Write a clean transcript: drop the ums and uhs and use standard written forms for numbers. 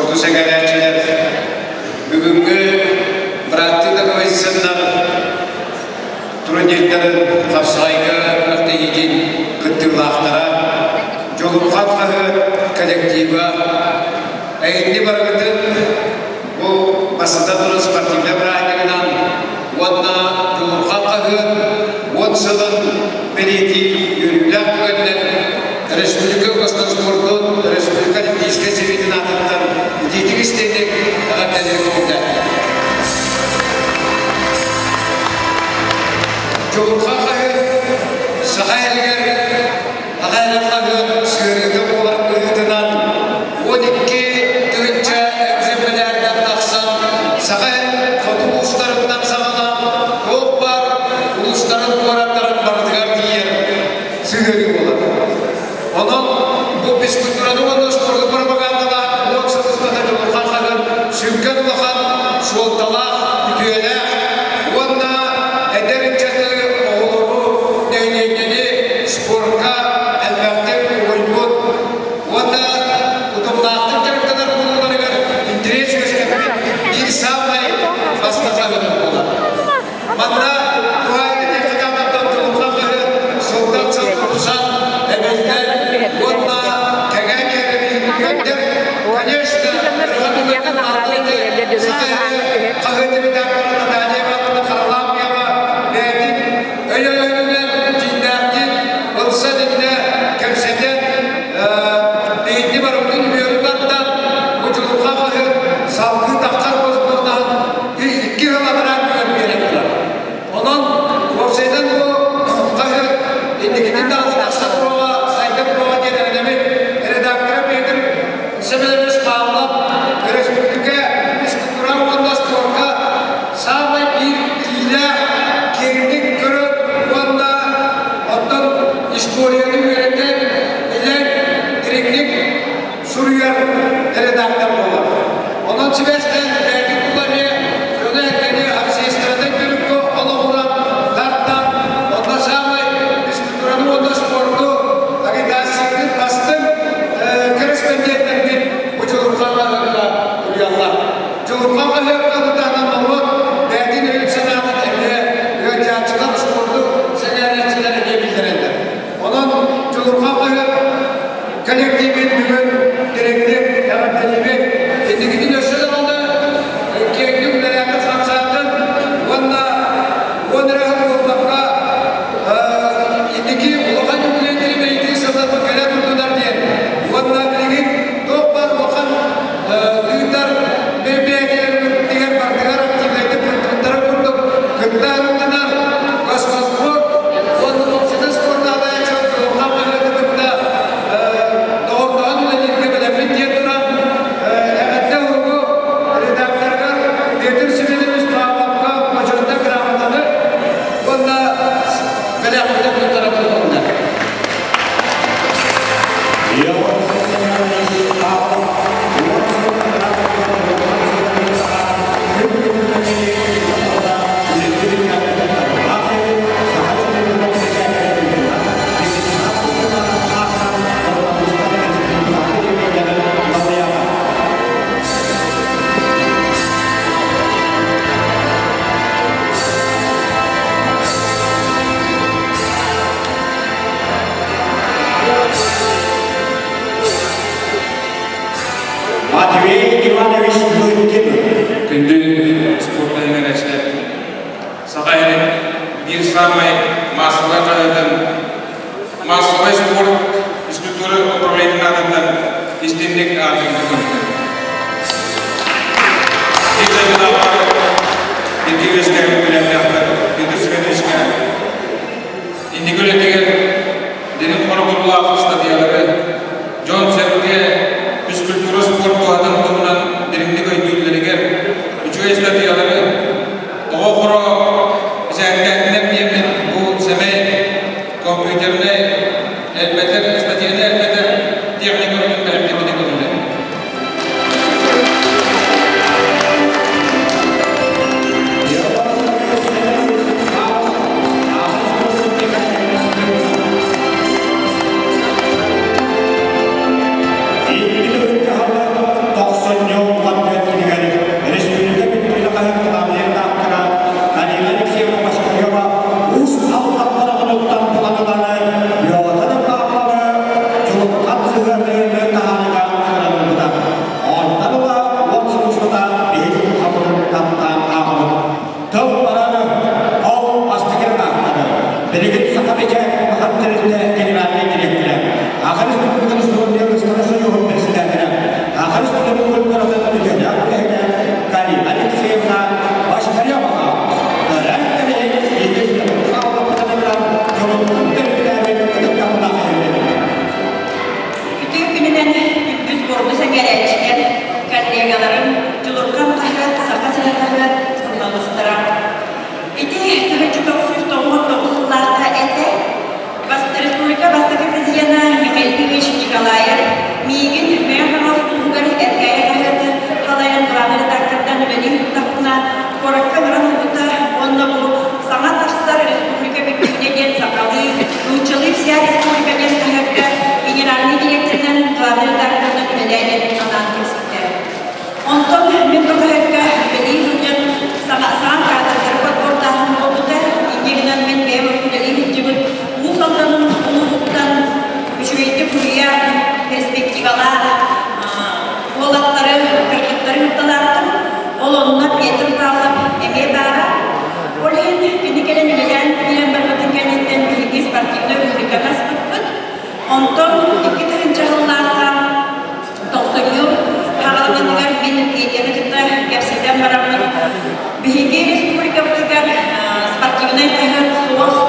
Спорду сэҥээрээччилэр, бүгүҥҥү бырааттыы Ноговицыннар турнирдарын хапсаҕайга күрэхтэһиитин кыттыылаахтара, Дьулурҕан хаһыат коллектива, эһигини барыгытын бу бастатан туран спортивнай бырааһынньыгынан уонна Дьулурҕан хаһыат уон сылын бэлиэтиир үөрүүлээх түгэнинэн республика Госконспордун, республика Олимпийскай сэбиэтин аатыттан итиитик истиҥник эҕэрдэлиир көҥүллээтим. Дьулурҕан хаһыат Саха сиригэр Аҕа хаһыат сыарыыта буолар быһыытынан 12 тыһыынча экземплярынан тахсан Саха хоту улуустарыттан саҕалаан туох баар улуустарын куораттарын барытыгар тиийэр сыһыарыы буолар. Онон бу физкультураны уонна спорду пропагандалаах уот сылыспата Дьулурхан хаһыат сүҥкэн улахан суолталаах, үтүөлээх уонна эдэр ыччаты, оҕолору, нэһилиэнньэни спорка элбэхтик угуйбут уонна утумнаахтык дьарыктанар буолууларыгар интэриэс үөскэппит биир саамай бастакы буолар. Манна туһаайыы техникаттан Дьулурхан хаһыат сылтан сыл тупсан, эбиллэн уонна кэҥээн иһэрин конечно, хаһыат редактора Наталья Ивановна Харлампьева бэйэтин өйөбүлүнэн дьиҥнээхтик ылсан иннэ кэпсэтэн биһиги барыбытын үөрүү тардан бу Дьулурхан хаһыат салгыы тахсар возможноһын икки сыл анараа күөн биэрэн турар. Онон уопсайынан бу хаһыат инникитин даҕаны тахса туруоҕа, сайда туруоҕа диэн эрэнэбит. Редактора Петр Семенович Павлов өрөспүүбүлүкэ физкультура уонна спорка саамай биир киилээх, киэҥник көрөр уонна оттон историяны үөрэтэн, билэн, дириҥник суруйар редактор буолар. Онон сибээстээн бэйэтин тула эмиэ дьону-сэргэни общественнай төрүккэ олоҕуран тардан, онно саамай физкультураны уонна спорду агитацияны бастыҥ корреспонденттэрбит бу Дьулурҕан хаһыакка уруйаллар. Дьулурҕан хаһыакка таһынан норуот бэйэтин өйүн-санаатын эмиэ ыалдьааччылар, спорду сэҥээрээччилэр эмиэ биллэрэллэр. Онон Дьулурҕан хаһыат коллективин бүгүн дириҥник эҕэрдэлиибит. Инникитин өссө даҕаны киэҥник үлэлээтин-хамсаатын уонна уон эрэ сыл буолбакка инники улахан үбүлүөйдэри бэлиэтии сылларбыт кэлэ турдунар диэн уонна билигин туох баар улахан ыытар мероприятиеларбытыгар барытыгар активнайдык кыттыбыттарын курдук кытта ырытынар Госкомспорт уонна уопсайынан спорт аҕайаччы Дьулурхан хаһыаты кытта доҕордоһон үлэлииргэ бэлэммит диэн туран эҕэрдэ уругу редакторыгар Петр Семенович Павловка бочуоттаах грамотаны уонна бэлэхпитин туттарабыт уһунна. Матвей Иванович Лыткин. Күндү спорт эҥэрээччилэр, Саха сирин биир саамай маассабай хаһыатын маассабай спорт физкультура управлениетын аатыттан истиҥник аатырбыт көрдө. Биир дойдулаахтар, икки үөскээбит бэлэмнээхтэр Петр Семеновичка инники үлэтигэр дириҥ хоробурлаах ыстатыйалары дьон-сэргэ физкультура спорт туһатын туһунан дириҥник өйдүүллэригэр үчүгэй ыстатыйалары тоҕо хоро бэчээттээтинэр диэммин бу сэмэй компьютернай элбэтэр ыстатыйаны элбэтэр техника өттүн бэлэмнэммитин көрүллэр. дойдутун культуратын үтүөлээх үлэһитэ Карина Алексеевна Бочкареваҕа көрөн кэбиһин биһиги хаалбыппытынан дьолуттан төрүттээбит ытыктабыллаах эһэбит. Үтүө күнүнэн күндү спорду сэҥээрээччилэр, коллегаларым, Дьулурхан хаһыат, Саха сирэ хаһыат журналистара. Ити 1999 сыллаахха этэ Республика бастакы президена Михаил Ильич Николаев миигин Мэҥэ Хаҥалас улууһугар Эркээйи хаһыаты халайан главный редактордан үлэлии сырыттахпына куоракка ыҥыран ылбыта уонна бу саҥа тахсар республика бүттүүнэ диэн сахалыы, нууччалыы вся республика диэн хаһыакка генеральный директорынан, главный редакторынан үлэлээн анаан кэпсэттэ. Онтон мин бу хаһыакка үлэлии сылдьан саҥа кадрдары подбордааһын буолбута. Инньэ гынан мин бэйэм үлэлии сылдьыбыт Уус Алданым улууһуттан үчүгэйдик суруйар перспективалаах уолаттары, кыргыттары ыытталаахтым. Ол онно Петр Павлов эмиэ баара. Ол иһин кини кэлэн үлэлээн киирэн барбытын кэнниттэн биһиги спортивнай рубриканы аспыппыт. Онтон 2000 сыллаахха Тохсунньу хаҕылытыгар мин Петяны кытта кэпсэтэн бараммын, биһиги республикабытыгар спортивнай хаһыат суох.